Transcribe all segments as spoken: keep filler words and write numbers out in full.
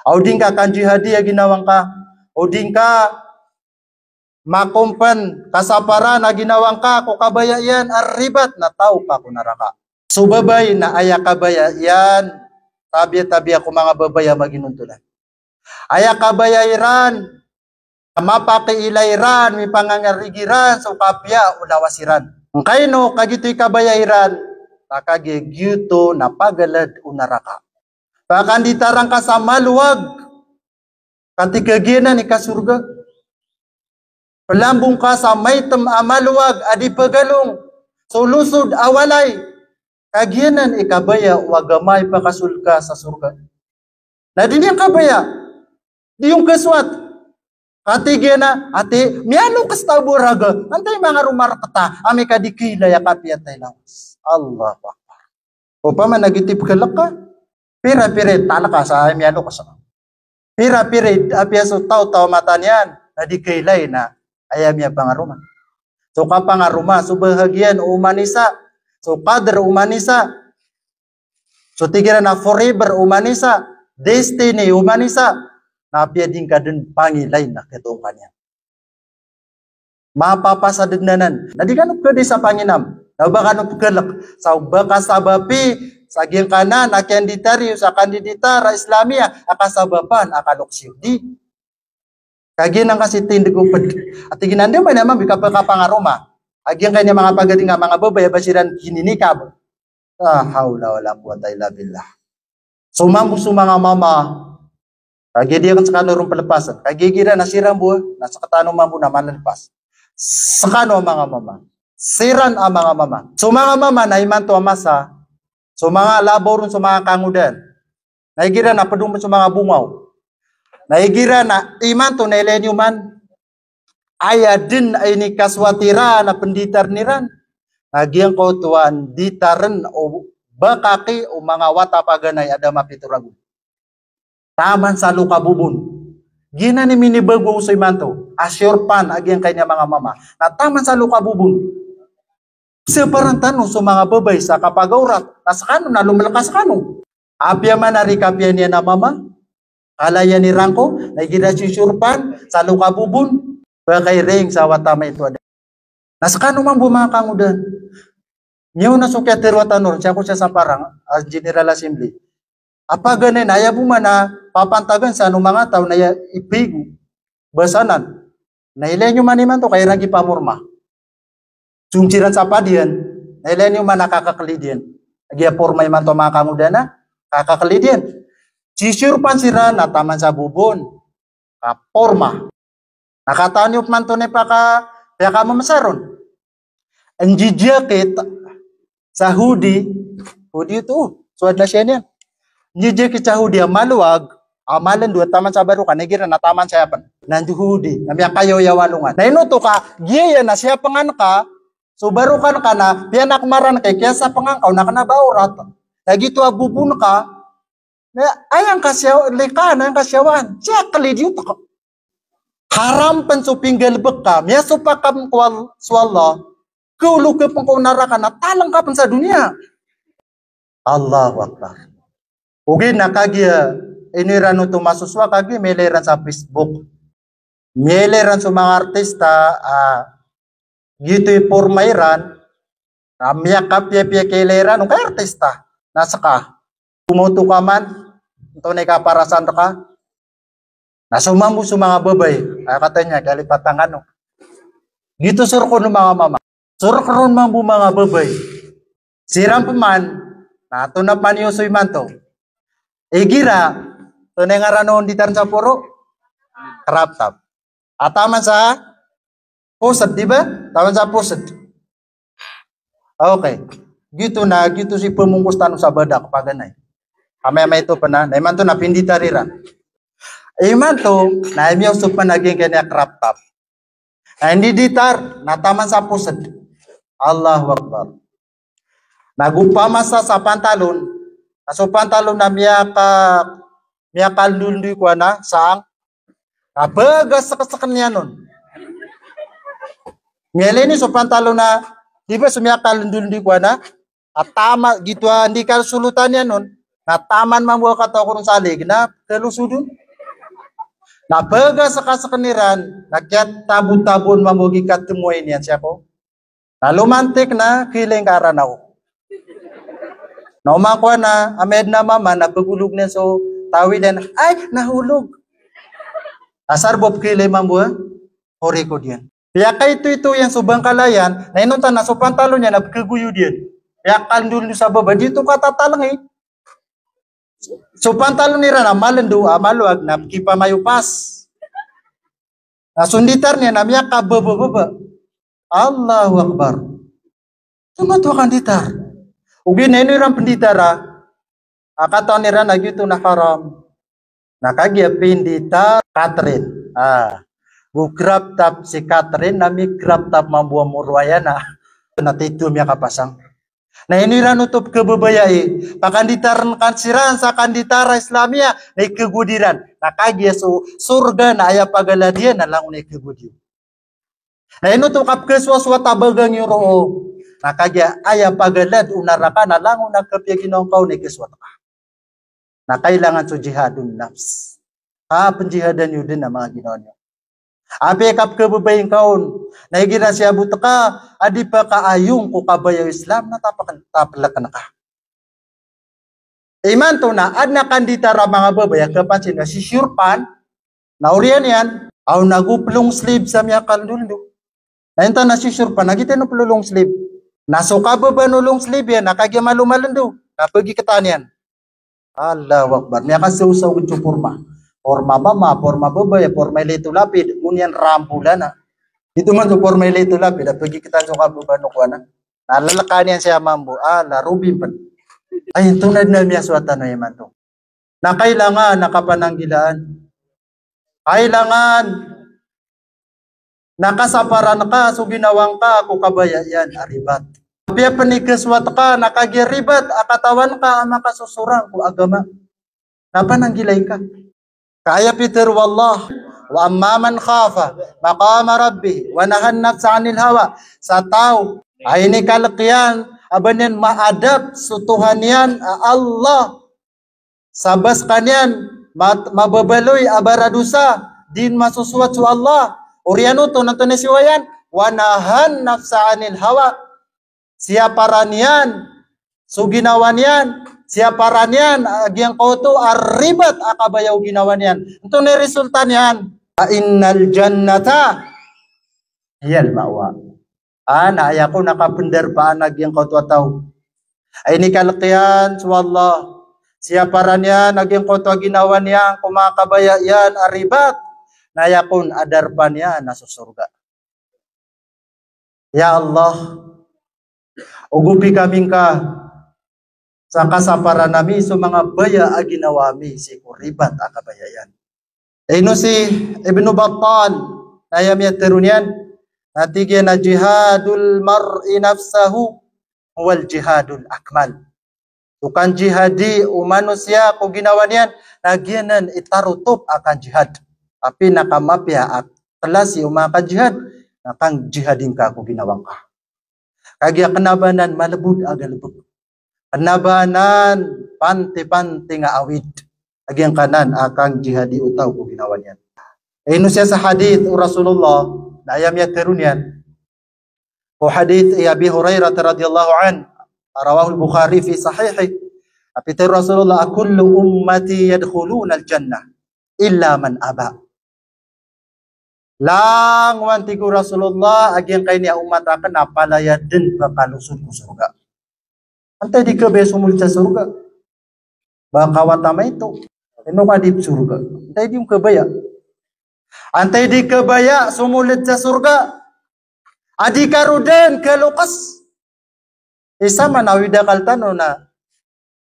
Aw di ngka kanjihadi a ginawa ngka. Aw di ngka makompen kasaparan a ginawa ngka ko kabaya iyan a ribat na taw ka ko naraka. So babay na aya kabaya iyan, tabiya-tabiya ko manga babay a maginontolan. Aya kabaya iran, mapakiilay iran, mipangangarigi iran so kapiya o lawas iran. Ngkaino kagiyoto i kabaya iran, na kagiya giyoto na pagalad o naraka. Pakanditarn ka sa malowag, katii ka giyanan i kasorga. Plambong ka sa maitem a malowag a di pegalong so losod a walay, ka giyanan i kabaya o agama i pakasold ka sa sorga. Na di niyan kabaya, di niyan kasowat. Katii giyanan, ati, miyaloks ta bo raga, antaa i mangaroma rkta, amay ka di kailay a kapiya ta i lawas. Allahu Akbar. Opama na giyoto i pkhalk ka, pira-pira i talk a sa aya miyaloks. Pira-pira i apiya so taw-taw a mata niyan, na di kailay na aya miyapangaroma. So kapangaroma, so bahagian o oman i isa, so qadr o oman i isa, so tig iran a forever o oman i isa, destiny o oman i isa, na apiya di ngka den pangilay na ketoon ka niyan. Mapapasad den anan. Na di kano pkhadi sa panginam. Na ba kano pkhalk. Sa ba kasabapi sa giyangkanan a kandidata riyo sa kandidata a Islamiyah a kasabapan a kaloks iyo. Di. Kagiya nan ka sii tindeg o ped. Ati giyanan di man a mambo i kapakapangaroma. A giyangkaya manga pagadi nga manga babay a ba siran kininikab. La hawla wala quwwata illa billah. So mambo so manga mama, kagiya di akn skano ron pelepasen. Kagiya igira na siran bo, na sktano mambo na manlepas. Skano a manga mama. Siran a manga mama. So manga mama na imanto a masa, so manga labaw ron so manga kangodaan. Na igira na ped on so manga bongaw. Na igira na imanto na ilay niyo man aya den a inikasowat iran a penditarn iran. Na giyangkoto a nditarn o bakaki o manga wata paganay a da mapito ragon. Taman sa lokabobon. Giyanan i minibago so imanto a siyorpan a giyangkaya manga mama. Na taman sa lokabobon. Saparan tano so manga babay sa kapagawrat. Na skano na lomelka skano. Apiya man a di kapiya niyan a mama, kalayan iran ko, na igira siyorpan sa lokabobon, ba kairing sa wata maito a da. Na skano mambo manga kangodaan. Miyaona so kiyatharo a Tanor, sii ko sii sa Parang, a General Assembly. A paganay na aya bo man a papantagan sa ano manga taw na aya ipigo. Basanan. Na ilay niyo man imanto ka iran gii pamorma. Song siran sa padiyan, na ilay niyo man a kakaklid iyan. Giya porma imanto a manga kangodaan a kakaklid iyan. Sisiyorpan siran na taman sa bobon. Kaporma. Na katawan iyo pman oto na ipaka, piyakamemesa ron. Njijakit sa hodi, hodi oto, so adn a siya niyan. Njijakit sa hodi a malowag, a malendo a taman sa barokan, na igira na taman sa yapen. Na njo hodi, na miyakayaw-yaw a alongan. Na ino oto ka, giyaya na siyapengan ka, so barokan ka na, piyanakmaran ka, kiyasapengan ka, o na kena ba awrat. Na giyoto a bobon ka, na aya ngka siyaw, lika, na aya ngka siyawan. Siya klid iyo oto ka. Haram pen so pinggalebek ka, miyasopak ka pen ko Al-, so Allah, kaolog ka pen ko naraka na taleng ka pen sa doniya. Allahu Akbar. Ogaid na kagiya, ino iran oto masosowa kagiya, miyailay iran sa Facebook. Miyailay iran so manga artista, a, giyoto i porma iran, a miyakapiyapiya kailay iran, o kay artista, na ska. Komoto ka man, antonaa i kaparasan rka. Na so mambo so manga babay, a kataya niyan, kalipat angkano. Giyoto so rk o manga mama. So rk ron mambo manga babay. Siran pman, na antonaa pman i oso imanto. Igira, antonaa i ngaran o nditarn sa poro? Crop top. A taman sa posed, di ba? Taman sa posed. Okay. Giyoto na, giyoto so ipemongkos tano sa badak paganay. Amay-amay oto pn a, na imanto na pinditar iran. Imanto, na aya miyaoso pn a giyangkaya crop top. Na indiditar, na taman sa posed. Allahu Akbar. Na go pamasa sa pantalon, na so pantalon na miyaka, miyakalondolondoy ko ana, saang, na baga sekseken iyan on. Miyailay niyo so pantalon na, di ba so miyakalondolondoy ko ana, a taman, giyoto a andi kasolotan iyan on, na taman mambo a kataw ko ron sa lig, na kalosod on. Na pegah seka sekeniran, na kiyatabotabon mambo gi katemoay niyan siya ko. Na lomantik na kiling ka Aranaw. Na oman ko ana, amay aden a mama na pegolog niyan so tawil iyan, ay, nahulog. Asar bo pekilay mambo, ha? Hori ko diyan. Piyakaitoito iyan so bangkala iyan, na inonta na so pantalon iyan na pekegoyod iyan. Piyakalendolendo sa baba, di oto katataleng i. So pantalon iran a malendo, a malowag na pekipamayopas. Na so nditar niyan na miyakabebebebe. Allahu Akbar. Tomo oto a kanditar. Ogaid na ino iran penditara a katawan iran a giyoto na haram. Na kagiya pinditar Catherine. Ah. Go crop top si Catherine, na mi-crop top mambo a moro aya na. Na tito miyakapasang. Na ino iran oto pekebebayai, pakanditaren kan siran sa kanditara Islamiyah, na ikegowad iran. Na kagiya so sorga na aya pagalad iyan na langon a ikegowad iyo. Na ino oto kapekesowasowat a bagang iyo roo, na kagiya aya pagalad o naraka na langon a kepiyaginawa ngka on na ikesowat ka. Na kailangan so jihadun nafs. Kapenjihadan iyo den a manga ginawa niyo. Apiya kapekebebayai ngka on, na igira siyabot ka a di pakaayon ko kabaya o Islam, na tapak-, tapeleken ka. Imanto na aden a kanditar a manga babay a kapansin na si Shurpan, na oriyan iyan, aw nago pe-long sleeve sa miyakalendolendo. Na inta na si Shurpan, na giyoto ino pe-long sleeve. Na so kababa o long sleeve iyan, na kagiya malo malendo, na pegiketan iyan. Allahu Akbar. Miyakasawsaw ged so porma. Porma mama, porma babay, porma ilay to lapid. Oniyan rambolan a. Ito man so porma ilay to lapid, a pegiketan so kababa o kowan a. Na lelekan iyan siya mambo. Ala, robin pen. Ay, tonad na miyasowatan o imanto. Na kailangan na kapananggilaan. Kailangan na kasaparan ka so ginawa ngka ko kabaya iyan a ribat. Apiya pen ikesowat ka na kagiya ribat a katawan ka a makasosorang ko agama. Na pananggilai ngka. Ka aya pitharo o Allah, "Wa amma man khafa maqama rabbih wa nahan nafsa anil hawa." Sa taw a inikalek iyan a ba niyan maadap so Tohan iyan a Allah. Sa ba sekaniyan mat-, mababaloy a baradosa, di masosowat so Allah. Oriyan oto, na antonaa i siyowa iyan? Wa nahan nafsa anil hawa. Siyaparan iyan so ginawa niyan, siyaparan iyan a giyangkoto a ribat a kabaya o ginawa niyan. Antonaa i resulta niyan? Fa innal jannata hiyal ma'wa. A, na aya kon a kapendarpaan a giyangkoto a taw a inikalek iyan so Allah, siyaparan iyan a giyangkoto a ginawa niyan ko manga kabaya iyan a ribat, na aya kon a darpa niyan na so sorga. Ya Allah, ogopi kami ngka sa kasaparan ami so manga baya a ginawa mi sii ko ribat a kabaya iyan. Ino si Ibnu Battal, na aya miyatharo niyan, na tig iyan a jihadul mar'i nafsahu huwal jihadul akmal. So kanjihadi o manosiya ko ginawa niyan, na giyanan i tarotop a kanjihad. A pinakamapiya a klasi o manga kanjihad, na kanjihadi ngka ko ginawa ngka. Kagiya kena ba anan malebod a galebek. Kena ba anan panti-panti nga awid. A giyangkanan a kanjihadi o taw ko ginawa niyan. Ino siya sa hadith o Rasulullah, na aya miyatharo niyan. Ko hadith i Abi Hurairah radhiyallahu anhu, rawahul Bukhari fi sahihih. A pitharo o Rasulullah, "Kullu ummati yadkhulunal jannah illa man aba." Langowan, tig o Rasulullah, a giyangkai niyan a umat aken a palaya den pekalosod ko sorga. Antai di kabaya somoled sa sorga? Ba kawata maito. Ino ka di sorga? Antai di kabaya? Antai di kabaya somoled sa sorga a di ka ron den kaloks? Isa man a awid a akal tano na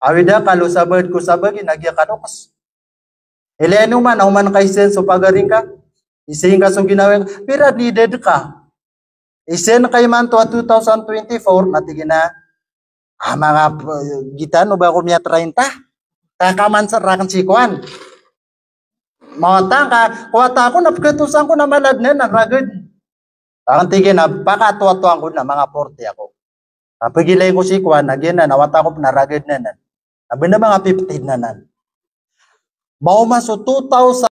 awid a akal o sabagad ko sabagi na giya kaloks. Ilay niyo man a oman ka isen so pagari ngka, isen ka so ginawa ngka, pira den i edad ka? Isen ka imanto a two thousand twenty-four, na tig iyan a, ah, manga p-, gitano ba ko miya treinta? Ka kaman sa raken si kowan. Mawata ngka, ko wata ko na pekatosan ko na mala den anan raged. Aken, tig iyan a pakatoatoan ko na manga forty ako. A pegilay ko si kowan, na giyanan a wata ko pen a raged anan. A benda manga fifty anan. Maoma so two thousand